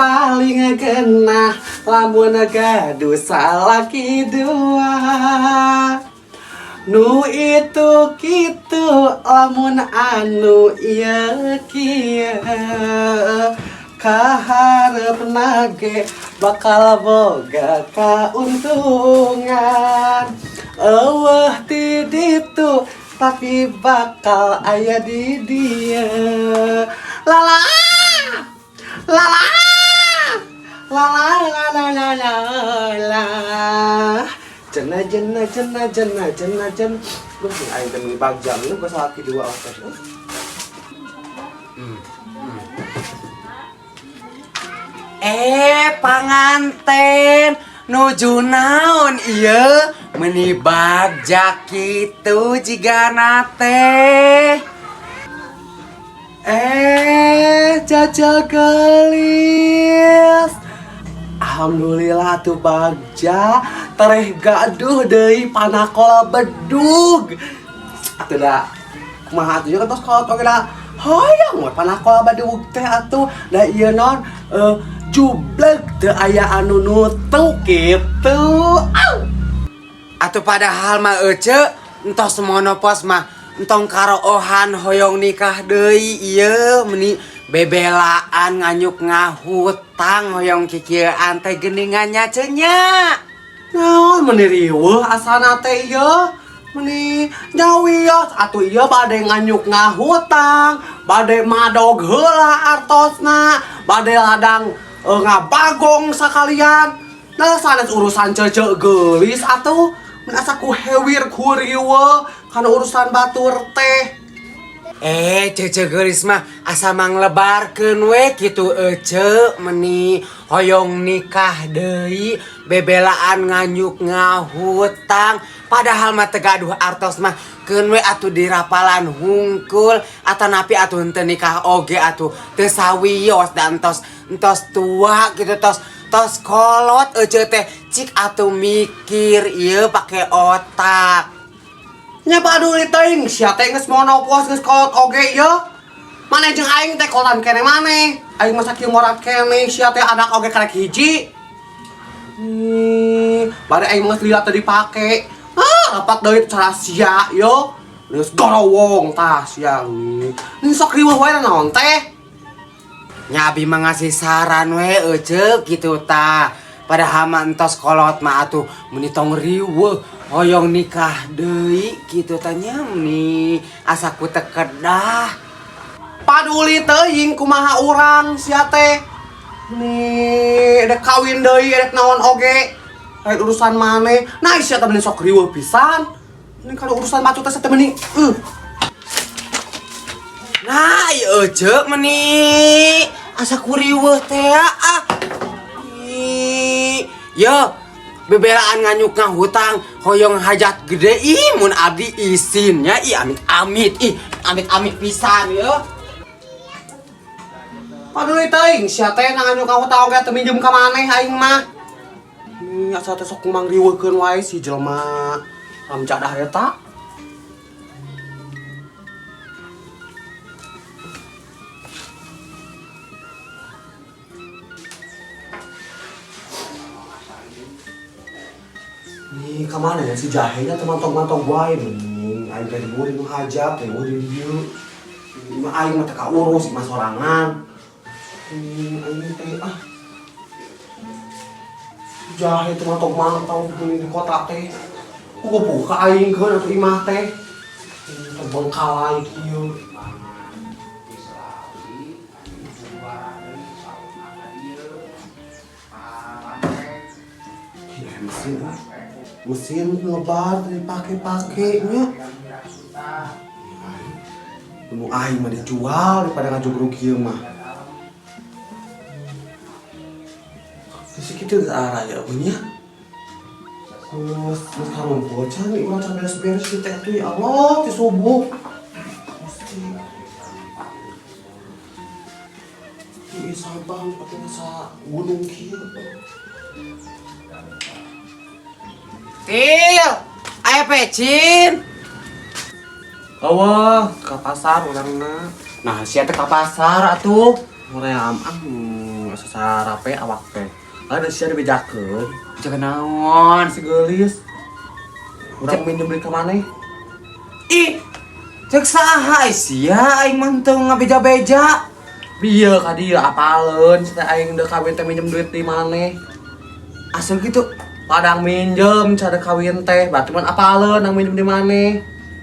Paling genah lamun gaduh salaki dua. Nu itu kitu lamun anu ieu kieu, kaharepna ge bakal boga kauntungan. Euweuh ti ditu tapi bakal aya di dieu. Lala lala lala la la la la la, jena jena jena jena jena jena. Duh, aing teh meuni bagja ieu geus salaki dua teh. Eh, panganten nuju naon ieu, meuni bagja kitu jigana teh? Eh, Caca geulis. Alhamdulillah tuh bagja tereh gaduh deui panakol bedug. Atuh da kumaha atuh kan tos kolot oge da hoyong we panakol bedug teh atuh da ieu non jubleg teu aya anu nutung kitu. Au. Atuh padahal mah ece entos monopos mah entong karoohan hoyong nikah deui ieu, meuni bebelaan nganyuk ngahutang hoyong kikieuan teh geuningan nya, Ce, nya. Naon meuni riweuh asana teh ieu? Meuni nyawios atuh ieu bade nganyuk ngahutang, bade madog heula artosna, bade ladang ngabagong sakalian. Nah, sanes urusan Cece geulis atuh. Mun asa ku hewir ku riweuh kana urusan batur teh. Eh, Cece geulis mah asa manglebarkeun we kitu ece, meuni hoyong nikah deui bebelaan nganyuk ngahutang, padahal mah teu gaduh artos mah keun we atuh dirapalan hungkul, atanapi atuh henteu nikah oge atuh teu sawios da entos entos tua gitu, tos tos kolot ece teh. Cik atuh mikir ieu pake otak. Nya paduli teuing sia teh geus monopos geus kolot oge ieu. Maneh jeung aing teh kolotan keneh maneh. Aing mah sakieu morat keneh, sia teh anak oge karek hiji. Bade aing mah geus lila teu dipake. Ah, rapat deui cara sia yo. Geus gorowong tah sia. Nih sok riweuh wae naon teh? Nya abi mah ngasih saran we ece gitu tah. Padahal mah entos kolot mah atuh meuni tong riweuh hoyong nikah deui kitu tah nya, meuni asa ku teu kedah. Paduli teuing kumaha urang sia teh. Nih, dek kawin deui dek naon oge. Lain urusan maneh. Nah, sia teh meuni sok riweuh pisan. Ini kalau urusan batu teh sia teh meuni. Nah, ieu ece meuni asa ku riweuh teh ah. Ih, yo bebelaan nganyuk ngahutang hoyong hajat gede ih, mun abdi isinnya ih, amit amit ih, amit amit pisan yo. Paduli teuing sia teh nganyuk ngahutang oge teu minjem ka maneh aing mah. Nih asa teh sok ngomong riweuhkeun wae si jelema ramjadah eta. Nih, kemana ya si jahenya teman-teman wae mending aing teh riweuh di hajat, riweuh di dieu. Mah aing mah teu kaurus imah sorangan. Aing teh ah. Jahe teh mantau-mantau di kota teh. Ku buka aing keun atuh imah teh. Terbengkalai kieu. Ih, mesin ah. Mesin lebar dipake-pake nya. Nu aing mah dijual daripada ngajugruk kieu mah. Geus kitu geus arah ya nya. Geus geus karumpul can urang can beres-beres teh atuh ya Allah ti subuh. Mesti. Ih, Sabang pake sa gunung kieu. Til, aya pecin. Eueuh, ka pasar urangna. Nah, sia teh ka pasar atuh. Hoream ah, Asa sarape awak teh. Ada sia dibejakeun. Jaga naon? Si geulis. Urang minjem duit ka maneh. Ih, cek saha sia aing mah teu ngabeja-beja. Bieu ka dieu apaleun sia teh aing deuk kawin teh minjem duit di maneh. Asal gitu. Padang minjem cara kawin teh, berarti mun apaleun nang minjem di maneh.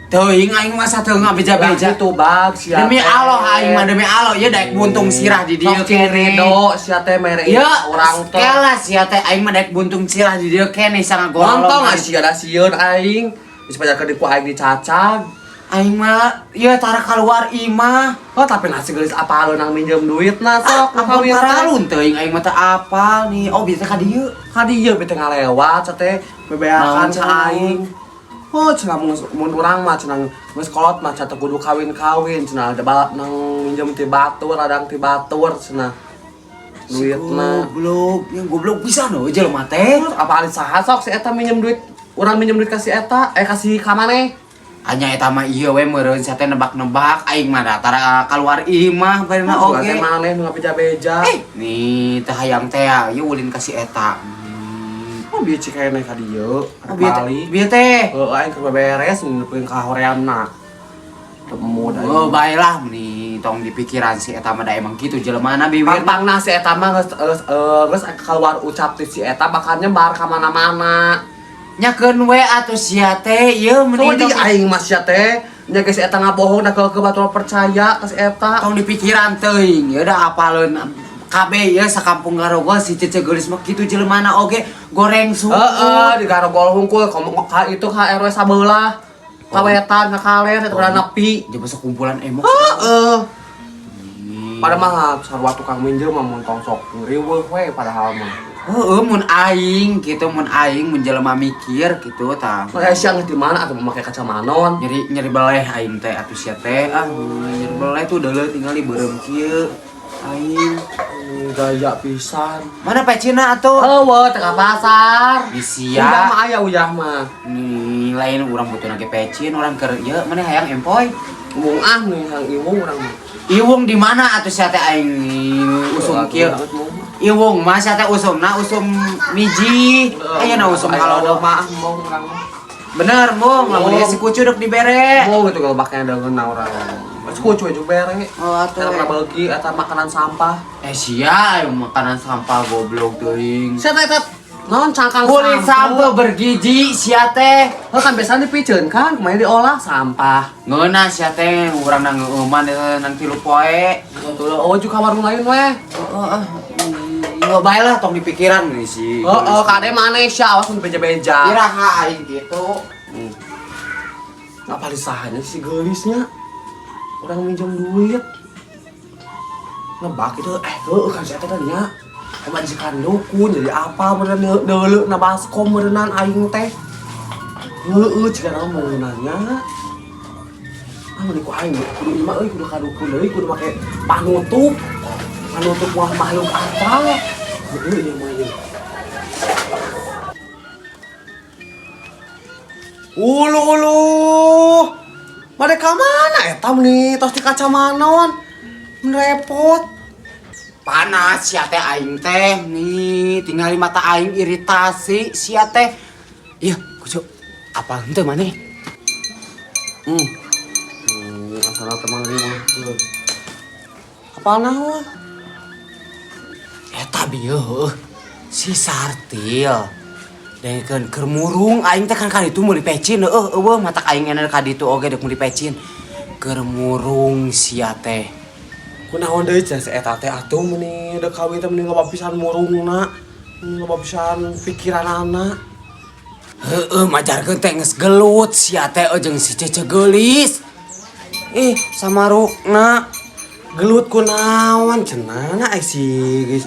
Teuing aing mah teu ngabeja-beja. Itu bag sia. Demi Allah aing mah demi Allah ya daek buntung sirah di dieu Sok cirido sia teh mere Ya, urang teh. Kela sia teh aing mah daek buntung sirah di dieu keneh sangagorolong. Montong ah sia da sieun aing. Geus pajakeun ku aing dicacag. Aing mah ieu tara keluar imah. Oh tapi nasi geulis apaleun nang minjem duit na sok nu Ampun kawin teh. paralun teuing aing mah teu apal nih. Oh biasa ka dieu. Ka dieu bete ngalewat sia teh bebeakan Naon ka aing. Oh cenah mun urang mah cenah geus kolot mah cenah teu kudu kawin-kawin cenah ada balap nang minjem ti batur ladang ti batur cenah duitna. Goblok, yang goblok pisan we jelema teh. Apa alih saha sok si eta minjem duit urang minjem duit ka si eta kasih ka maneh. Hanya eta mah ieu we meureun sia teh nebak-nebak aing mah da tara kaluar imah barina Oke. oge. Maneh nu ngabeja-beja. Nih teh hayang teh ieu ulin ka si eta. Oh bieu cik keneh ka dieu. Oh, bieu teh. Bieu teh. Heeh aing keur beberes nepikeun ka horeamna. Temu da. Oh baelah nih tong dipikiran si eta mah da emang kitu jelemana bibir. Pang-pangna si eta mah geus geus keluar ucap ti si eta bakal nyebar ka mana-mana. Nyakeun we atuh sia teh ieu Meni meni di aing mah sia teh nya geus si eta ngabohong da ke batur percaya ka si eta. Tong dipikiran teuing ieu da apaleun kabeh ieu sakampung Garogol si Cece Geulis mah kitu jelemana oge goreng suku. Heeh, di Garogol hungkul komo ka itu ka RW sabelah. Ka wetan ka kaler eta udah nepi. Jeung sekumpulan emok. Heeh. Padahal mah sarua tukang minjem mah mun tong sok riweuh we padahal mah. Heeh, mun aing gitu, mun aing mun jelema mikir gitu tah. Saya siang di mana atau memakai kacamanon? Nyeri nyeri beleh aing teh atuh sia teh ah nyeri beleh tuh deuleu tinggali beureum kieu aing. Gaya pisan. Mana pecina atuh? Eueuh teh ka pasar. Di sia. Uyah mah aya uyah mah. Nih lain urang butuh nage pecin urang keur ieu maneh hayang empoy. Embung ah nih hang iwung urang mah. Iwung di mana atuh sia teh aing usum kieu? Iwung mah sia teh usumna usum miji. Ayeuna usum halodo. Mah embung urang mah. Bener mung lamun ieu si kucu dek dibere. Embung gitu kalau baknya deungeun urang. Mas kucu aja bere. Oh atuh. Eta pernah beuki eta makanan sampah. Sia ayo makanan sampah goblok teuing. Sia teh eta naon cangkang Kulit sampah bergizi sia teh. Oh kan biasanya dipiceun kan, kemarin diolah sampah. Ngeunah sia teh urang nang ngeueuman eta nang tilu poe. Oh juga warung lain weh. Heeh ah. Yo bae lah tong dipikiran nih si. Oh, kade maneh sia awas mun beja-beja. Iraha aing gitu. Ngapa sahanya si geulisnya? Orang minjem duit. Ngebak itu heueuh kan si eta teh nya. Emang disikan dukun jadi apa meureun deuleu na baskom meureunnan aing teh. Heueuh jika nama meureunannya. Ah meni ku aing kudu imah euy kudu ka dukun deui kudu make panutup. Panutup wah makhluk apa? Heueuh ieu mah ieu. Ulu ulu. Mereka mana eta meni tos di kacamanon. Repot. Panas sia teh aing teh nih tinggali mata aing iritasi sia teh. Iya, kucu. Apa henteu maneh? Asal teman riweuh. Apa naon? Eta bieu heueuh. Si Sartil. Dengekeun keur murung aing teh kan ka ditu meuli pecin heueuh eueuh matak aing enak ka ditu oge deuk meuli pecin. Keur murung sia teh. Kunaon deui cenah si eta teh atuh meuni deuk kawin teh meuni loba pisan murungna. Loba pisan pikiranana. Heueuh majarkeun teh geus gelut sia teh jeung si Cece Geulis. Ih, samarukna. Gelut kunaon cenah na si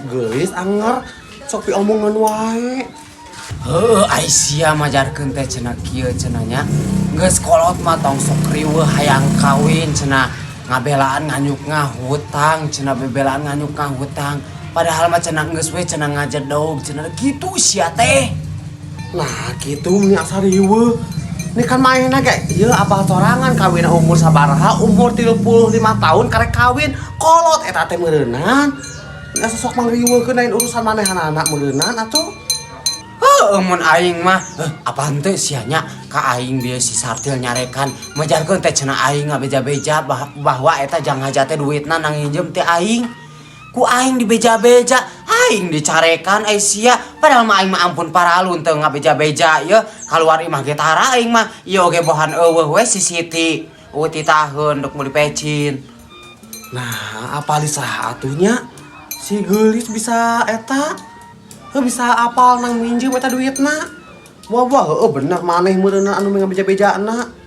Geulis anger sok piomongan wae. Heueuh ai sia majarkeun teh cenah kieu cenah nya. Geus kolot mah tong sok riweuh hayang kawin cenah ngabelaan nganyuk ngahutang cenah bebelaan nganyuk ngahutang. Padahal mah cenah geus we cenah ngajedog cenah kitu sia teh. Nah kitu meni asa riweuh. Ini kan mainnya kayak iya apa sorangan kawin umur sabaraha umur 35 tahun karek kawin kolot eta teh meureunan. Asa sok mangriweukeun lain urusan manehanana meureunan atuh. Heuh, mun aing mah, apaan teh sia nya ka aing bieu si Sartil nyarekan mejarkeun teh cenah aing ngabeja-beja bahwa eta jang haja teh duitna nang nginjem teh aing. Ku aing dibeja-beja, aing dicarekan ai sia, padahal mah aing mah ampun paralun teu ngabeja-beja ye, kaluar imah ge tara aing mah, ieu oge bohan eueuh we si Siti. Eueuh titaheun dek meuli pecin. Nah, apal saha atuh nya? Si geulis bisa eta. Heuh bisa apal nang minjem eta duitna. Wah wah heueuh bener maneh meureunna anu ngabeja-bejana.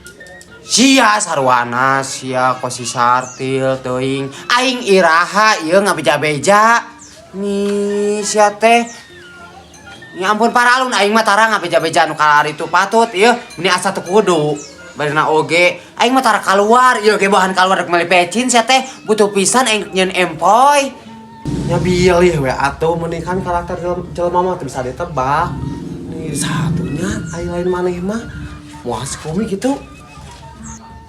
Sia sarwana sia ko si Sartil teuing aing iraha ieu ngabeja-beja nih sia teh. Ya ampun paralun aing mah tara ngabeja-beja nu kalari tu patut ieu meni asa teu kudu. Barina oge aing mah tara kaluar ieu ge bahan kaluar rek meuli pecin sia teh butuh pisan aing nyeun empoy. Nya bilih we atuh meuni kan karakter jelema mah teu bisa ditebak. Nih satunya aing lain maneh mah moal si Kumi gitu.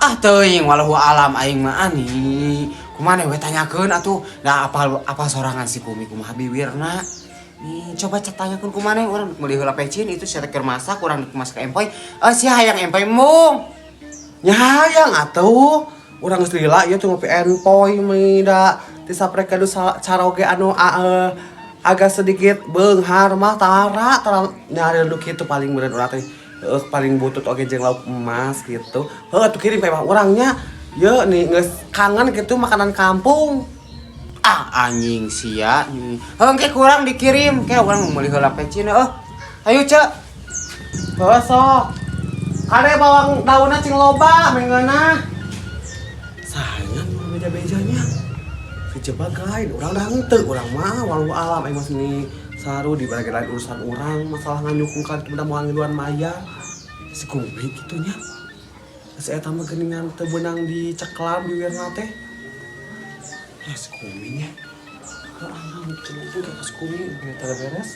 Ah teuing walau alam aing mah ani. Kumaha we tanyakeun atuh. Da apal apa sorangan si Kumi kumaha biwirna. Nih coba cek tanyakeun kumaha urang meuli heula pecin itu sia teh keur masak urang masak empoy. Sia hayang empoy mung. Nya hayang atuh. Urang geus lila ieu tuh ngopi empoy meni da tisapre kadu caroge anu agak sedikit beunghar mah tara tara nyari nu kitu paling meureun urang teh. Heuh paling butut oge jeung lauk emas gitu. Heuh atuh kirim ka imah urang nya. Ye nih geus kangen gitu makanan kampung. Ah anjing sia. Heuh engke kurang dikirim ke urang meuli heula pecin heuh. Ayo cek. Heuh sok. Kade bawang daunna cing loba mengeunah. Sayang beja-bejanya. Kejebak lain urang dah henteu urang mah walau alam aing mah seni saru di bagian lain urusan urang masalah nganyukung ka benda moal ngiluan mayar. Si Kumi kitu nya. Si eta mah geuningan teu beunang diceklam biwirna teh. Ya si Kumi nya. Heuh ah cenah ka si Kumi biar teu beres.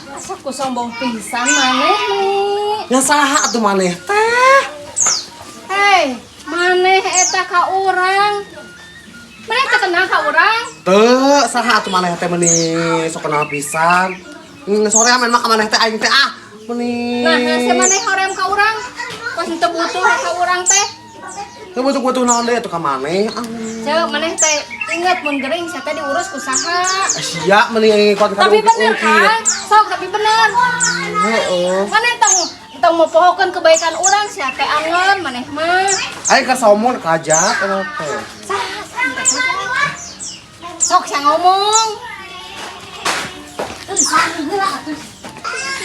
Asa ku sombong pisan maneh nih. Nya saha atuh maneh teh? Hei, maneh eta ka urang. Maneh teh kenal ka urang? Teu, saha atuh maneh teh meuni sok kenal pisan. Sore main mah ka maneh teh aing teh ah meuni. Nah, si maneh hoream ka urang. Pas teu butuh ka urang teh. Teu butuh-butuh naon deui atuh ka maneh. Ah. Ceuk maneh teh inget mun gering sia teh diurus ku saha. Sia meni ngikuan ka Tapi bener kan? Sok tapi bener. Heeh. Maneh tong mopohokeun kebaikan urang sia teh angeun maneh mah. Aing ka somon kajak eta teh. Sah, sok sia ngomong. Saha heula atuh.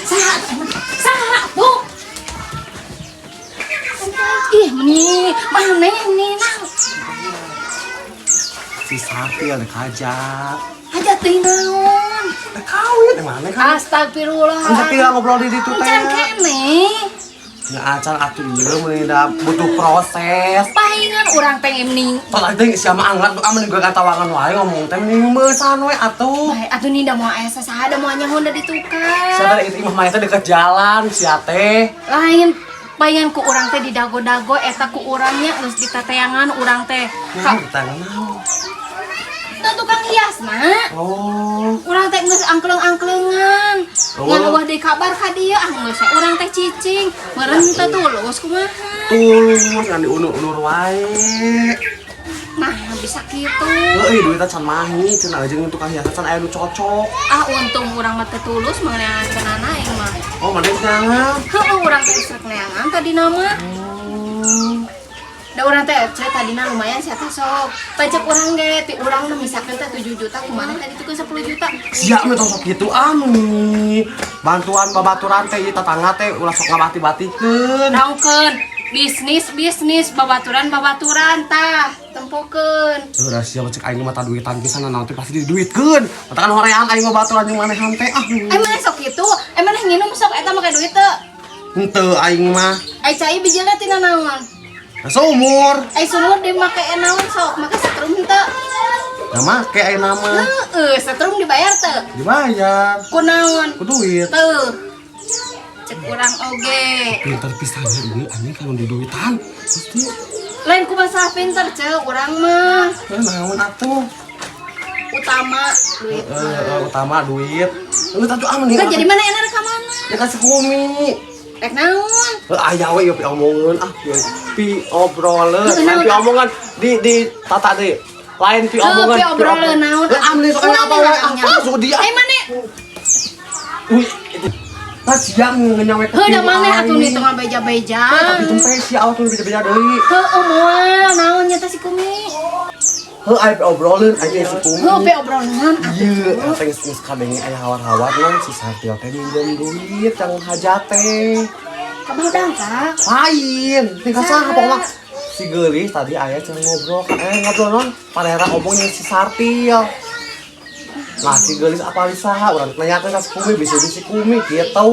Saha saha tuh. Ih, meni maneh nih nah. Si Sarti ada kajak. Hajat teh naon? Kawin maneh kan? Astagfirullah. Kan tinggal ngobrol di ditu teh. Encan keneh. Ya acan atuh ieu meuni da butuh proses. Pahingan urang teh mending. Tah teh sia mah angkat ah mending gak tawangan wae ngomong teh mending meusan we atuh. Bae atuh ni da moal aya sasaha da moal nyaho da ditukar. Sia teh itu imah mah teh deket jalan sia teh. Lain pahingan ku urang teh didago-dago eta ku urangnya geus ditateangan urang teh. Nah, ditateangan naon? Teu tukang hias na. Oh. Urang teh geus angkleng-angklengan. Oh. Ngan eueuh deui kabar ka dieu ah geus urang teh cicing. Meureun teu tulus kumaha? Tulus ngan diunur-unur wae. Nah, bisa kitu. Heuh, duitna can mahi, cenah jeung tukang hias can aya nu cocok. Ah, untung urang mah teu tulus mengeneankeunana aing mah. Oh, maneh neangan? Heuh, urang teh geus neangan tadina mah. Oh. Da urang teh ce tadina lumayan sia teh sok. Pajak urang ge ti urang mah misalkan teh 7 juta kumaha teh ditukeun 10 juta. Sia mah tong sok kitu ah meni. Bantuan babaturan teh ieu tetangga teh ulah sok ngabati-batikeun. Naungkeun bisnis-bisnis babaturan-babaturan tah tempokeun. Heuh da sia mah cek aing mah duitan pisan naon teh pasti diduitkeun. Matakan hoream aing mah baturan jeung manehan teh ah. Eh maneh sok kitu, eh maneh nginum sok eta make duit teu? Henteu aing mah. Ai cai bijilna tina naon? Sumur. Ai sumur dimake naon sok, make setrum henteu? Nah, make aya nama. Heeh, setrum dibayar teu? Dibayar. Kunaon? Ku duit. Tuh. Cek urang oge. Pinter pisan ieu anjing kalau di duitan. Pasti. Lain ku masalah pinter, cek urang mah. Eh, naon atuh? Utama duit Eh, mah. utama duit. Lu tadi ah mending. Enggak jadi mana enak ka mana? Ya kasih Umi. Rek naon? Eh, aya we ieu pi omongan ah pi obrolan, Heuh, lain naon? pi omongan di tata deui. Lain pi Heuh, omongan. pi obrolan naon? Eh, ah mending sok apa we? Ah, sudi ah. Eh mana? Wih, itu. Nah, siang ngenyawe Heuh, da maneh atuh nih tengah beja-beja. Tapi tumpe si awak tuh beja-beja deui. Heuh, moal naon nya teh si Kumi? Heuh, aya pi obrolan aja si Kumi. Heuh, pi obrolan atuh. Iya, eta geus geus kadenge aya hawar-hawar non si Sartio teh minjem duit jang hajat teh. Kamu dangkak? Lain, tinggal saha pokoknya. Si Geulis tadi aya cenah ngobrol, ngobrol non, parera omong jeung si Sartil. Nah, si Geulis apa saha urang nanyakeun ka si Kumi, bisa si Kumi gitu.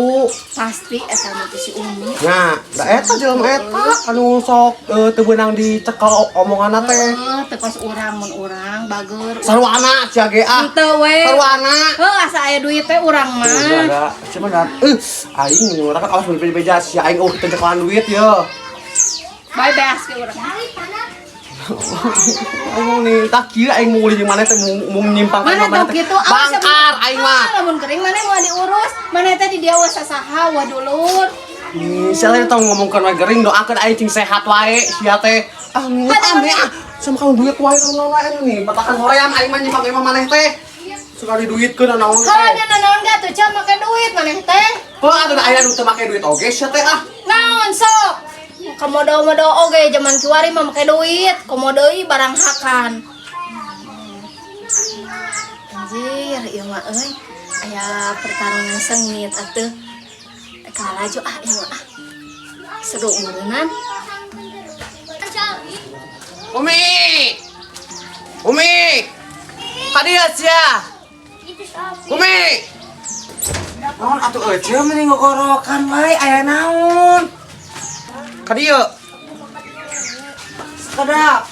Pasti eta mah teh si Umi. Nah, da eta jelema eta anu sok teu beunang dicekel omonganna teh. Heuh, teu kos urang mun urang bager. Sarwana sia ge ah. Henteu we. Sarwana. Heuh, asa aya duit teh urang mah. Udah ada, cuman dan aing nyuruh kan awas beja si aing oh teu cekalan duit ye. Bae beas ke urang. Aing nih, tak kira aing mau jeung maneh teh mau nyimpang Mana maneh tau teh. gitu awas Bangkar aing mah. Lamun kering mana mau diurus, mana teh di dia saha wa dulur. Ih, sia teh tong ngomongkeun wae gering doakeun aing cing sehat wae sia teh. Ah, Ada aneh ah. Sama kamu duit wae naon wae nih, patakan hoream aing mah nyimpang imah maneh teh. Suka diduitkeun naon Heuh, teh. nya naon ga tuh cam make duit maneh teh. Heuh, atuh da aya nu teu make duit oge sia teh ah. Naon sok? Komodo-modo oge zaman kiwari mah make duit, komo deui barang hakan. Anjir, ieu mah euy. Aya pertarungan sengit atuh. Kalah jo ah ieu mah ah. Seru meureunnan. Umi. Umi. Ka dieu sia. Umi. Naon atuh euceu mending ngogorokan wae aya naon? Ka dieu. Sakedap.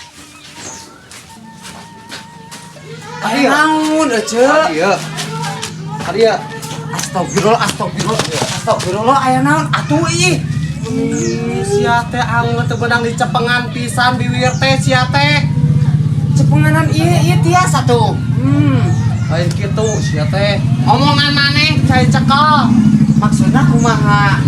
Aya Ka dieu. naon euceu? Ka dieu. Ka dieu. Astagfirullah, astagfirullah, astagfirullah aya naon atuh ih. Ih, sia teh angeut teu beunang dicepengan pisan biwir teh sia teh. Cepenganan ieu ieu tiasa tuh. Lain kitu sia teh. Omongan maneh cai cekel. Maksudna kumaha?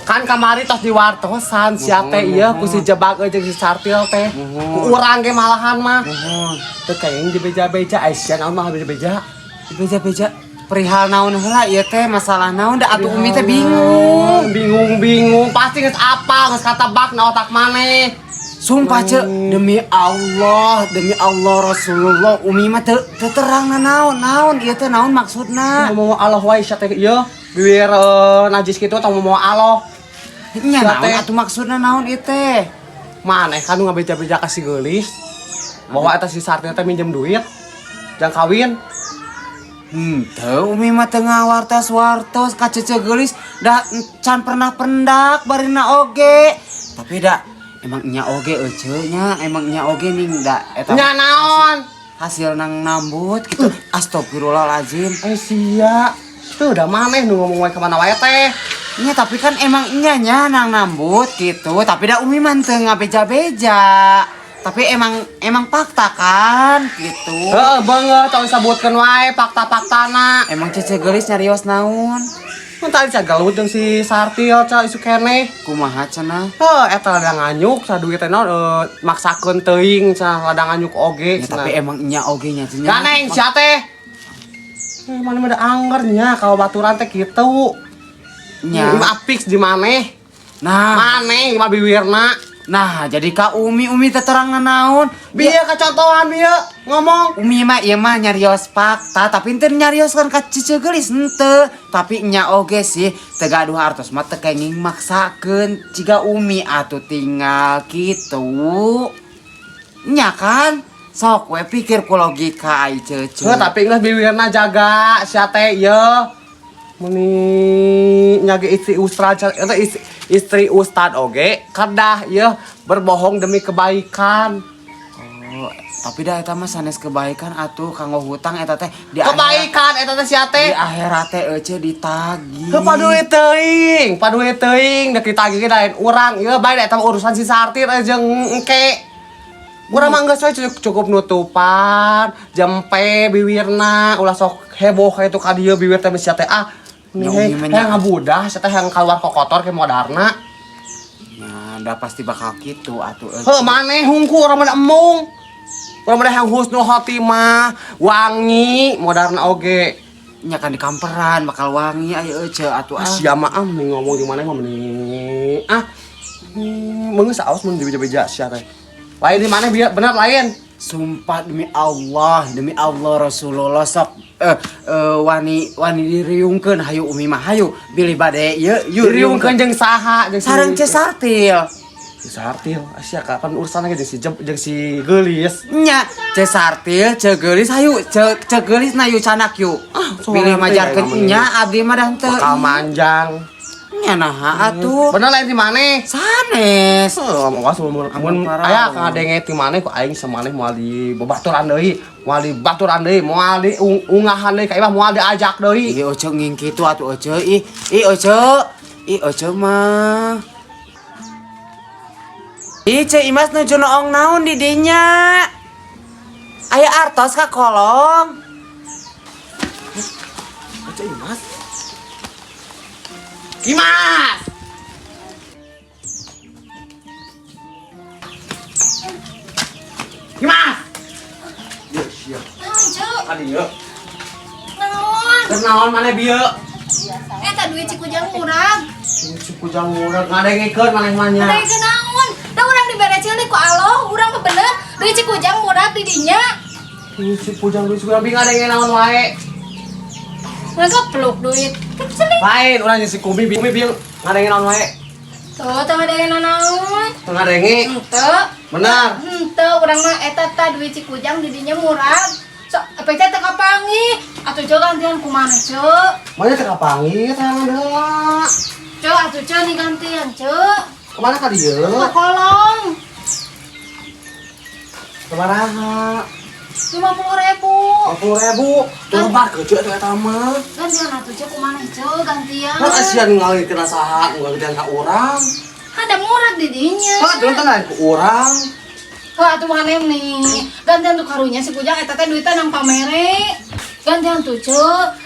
Kan kamari tos diwartosan sia teh ieu ku si Jebak jeung si Sartil teh. Ku urang ge malahan mah. Muhun. Teu kayaknya dibeja-beja ai sia naon mah beja-beja. Beja-beja perihal naon heula ieu teh masalah naon da atuh Umi teh bingung. Bingung-bingung pasti geus apa geus katebak na otak maneh. Sumpah cek demi Allah Rasulullah Umi mah teu teu terang na naon naon ieu teh naon maksudna. Mau Allah wae sia teh ieu biwir najis kitu tong mau Allah. Nya Sia naon teh. atuh maksudna naon ieu teh? Maneh kan nu ngabeja-beja ka si Geulis. Bahwa eta si Sartil teh minjem duit. Jang kawin. Teu Umi mah teu ngawartos-wartos ka Cece Geulis da can pernah pendak barina oge. Tapi da emang nya oge euceu nya, emang nya oge ning da eta Nya naon? Hasil nang nambut gitu. Astagfirullahalazim. Eh sia. Tuh udah maneh nu ngomong wae kemana wae teh. Nya tapi kan emang nya nya nang nambut gitu, tapi da Umi mah teu ngabeja-beja. Tapi emang emang fakta kan gitu. Heeh, beungeut tong sebutkeun wae fakta-faktana. Emang Cece Geulis nyarios naon? Mun tadi gelut jeung si Sartil ca isu keneh. Kumaha cenah? Heuh, eta ladang nganyuk sa duit teh naon maksakeun teuing cenah ladang nganyuk oge Ya, tapi emang nya oge nya cenah. Ganeng sia teh. Eh, mana mah da angger nya kalau baturan teh kitu. Nya. Mah fix di maneh. Nah, Maneh mah biwirna. Nah jadi ka Umi Umi teh terang naon? Bieu kacontohan bieu ngomong. Umi mah ieu mah nyarios fakta tapi henteu nyarios kan ka Cece Geulis henteu. Tapi nya oge sih teu gaduh artos mah teu kenging maksakeun ciga Umi atuh tinggal kitu. Nya kan? Sok we pikir ku logika ai Cece. Heuh, tapi geus biwirna jaga sia teh ieu. Meni nyage istri ustad eta istri, istri ustad oge kedah ieu berbohong demi kebaikan. Oh, tapi dah eta mah sanes kebaikan atuh kanggo hutang eta teh di akhirat. Kebaikan eta teh sia Di teh. akhirat teh euceu ditagih. Ke padulit teuing, dek ditagih ge lain urang. Ieu bae da eta mah urusan si Sartir jeung engke. Urang mah geus we cukup nutupan, jempe biwirna, ulah sok heboh kayak itu ka dieu biwir teh sia teh ah. Ya, Nih, umi mah nya. hayang ngabudah, sia teh hayang keluar kokotor ke modarna. Ya, da pasti bakal kitu atuh euceu. Heuh, maneh hungku urang mah da embung. Urang mah hayang husnul khotimah, wangi modarna oge. Nya kan di kamperan bakal wangi aya euceu atuh Ah, ah. sia mah ah mending ngomong di mana mah mending ah. Meunggeus aos mun dibeja-beja sia teh. Lain di mana biar bener lain. Sumpah demi Allah Rasulullah sok wani wani diriungkeun hayu umi mah hayu bilih bade ieu yuk. Diriungkeun jeung saha jeung si sareng Ceu Sartil. Si Sartil, sia kapan urusan lagi jeung si Jeb jeung si Geulis. Nya Ceu Sartil, Ceu Geulis hayu Ceu Ceu Geulis na yuk canak yuk. Ah, bilih majarkeun soalnya nya abdi mah dah henteu. Bakal manjang. Nya naha atuh. Bener lain di mana? Sanes. Heuh, awas mun mun Parah. aya ngadenge ti maneh ku aing samaneh moal di babaturan deui, moal di baturan deui, moal di ungahan deui ka imah moal diajak deui. Ih, Oce nging kitu atuh Oce. Ih, ih Oce. Ih, Oce mah. Ih, Ceu Imas nuju noong naon di dinya. Aya artos ka kolong. Oce Imas. Imas. Imas. Ieu sia. Naon, Ceu? Ka dieu. Naon? Keur naon maneh bieu? Eta duit Cikujang murag. Cikujang murag ngadengekeun maneh mah nya. Ngadengekeun naon? Da urang dibere cilik ku Allah, urang mah bener duit Cikujang murag di dinya. Duit Cikujang duit Cikujang bi ngadenge naon wae. Ngagepluk duit. Kan celik. Lain urang jeung si Kumi bi bieu ngadenge naon wae. Tuh, teu ngadenge naon. Teu ngadenge. Henteu. Benar. Henteu urang mah eta tah duit Cikujang di dinya murag. Sok apa teh teu kapanggih. Atuh ceu gantian kumaha ceu? Mana teu kapanggih teh heula. Ceu atuh ceu nih gantian ceu. Kemana ka dieu? Ka kolong. Sabaraha? 50.000. 50.000. Tuh lebar kecil tuh eta mah. Gantian atuh ceu kumaha ceu gantian. Kan kasihan ngalikeun saha gantian ka urang. Ada murag di dinya. Kan atuh teh lain ku urang. Heuh atuh maneh nih. Gantian tuh karunya si Kujang eta teh duitna nang pamere. Gantian tuh ceu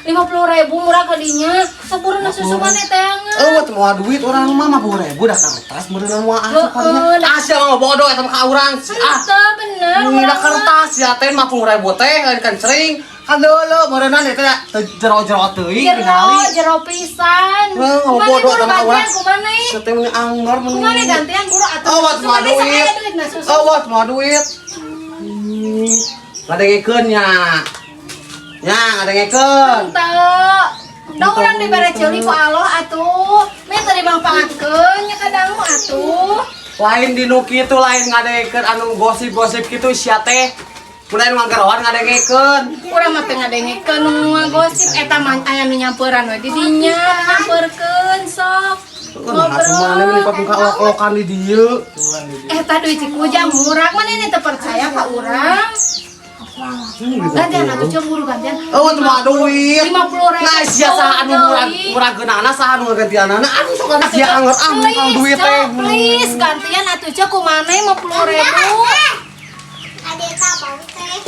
50.000 murah ka dinya. Saburna susu maneh teangan. Eueuh teu mawa duit urang mah 50.000 dah kertas meureunna moal asup ka dinya. Heeh, Ah sia mah bodoh eta mah ka urang. Ah Henteu bener. Ini urang mah. kertas ya teh 50.000 teh lain kan sering. Kan deuleu meureunna teh teu jero-jero teuing Jero, tingali. jero pisan. Heuh, Kumaha bodoh buru sama gantian urang. kumaha? Sia teh meuni anggar meuni. Kumaha gantian buru atuh. Awas Susu moal maneh duit. sakaya duitna susu. Awas moal duit. Ngadengekeun nya. Nya ngadengekeun. Henteu. Da urang dibere ceuli ku Allah atuh. Meh teu dimanfaatkeun nya kadangu atuh. Lain di nu kitu lain ngadengekeun anu gosip-gosip kitu sia teh. Mun lain ngageroan ngadengekeun. Urang mah teu ngadengekeun nu ngagosip eta mah aya nu nyamperan we di dinya, nyamperkeun sok. Nah, mana meni papung ka olok-olokan di dieu. Eta duit Cikujang murag maneh teu percaya ka urang. Gantian atuh ceu buru gantian. Oh, teu mawa duit. 50.000. Nah, sia saha anu murag muragkeunana saha anu ngagantianana anu sok kana sia angeur ah mukang duit teh. Please, gantian atuh ceu kumaneh 50.000. Adek bau teh.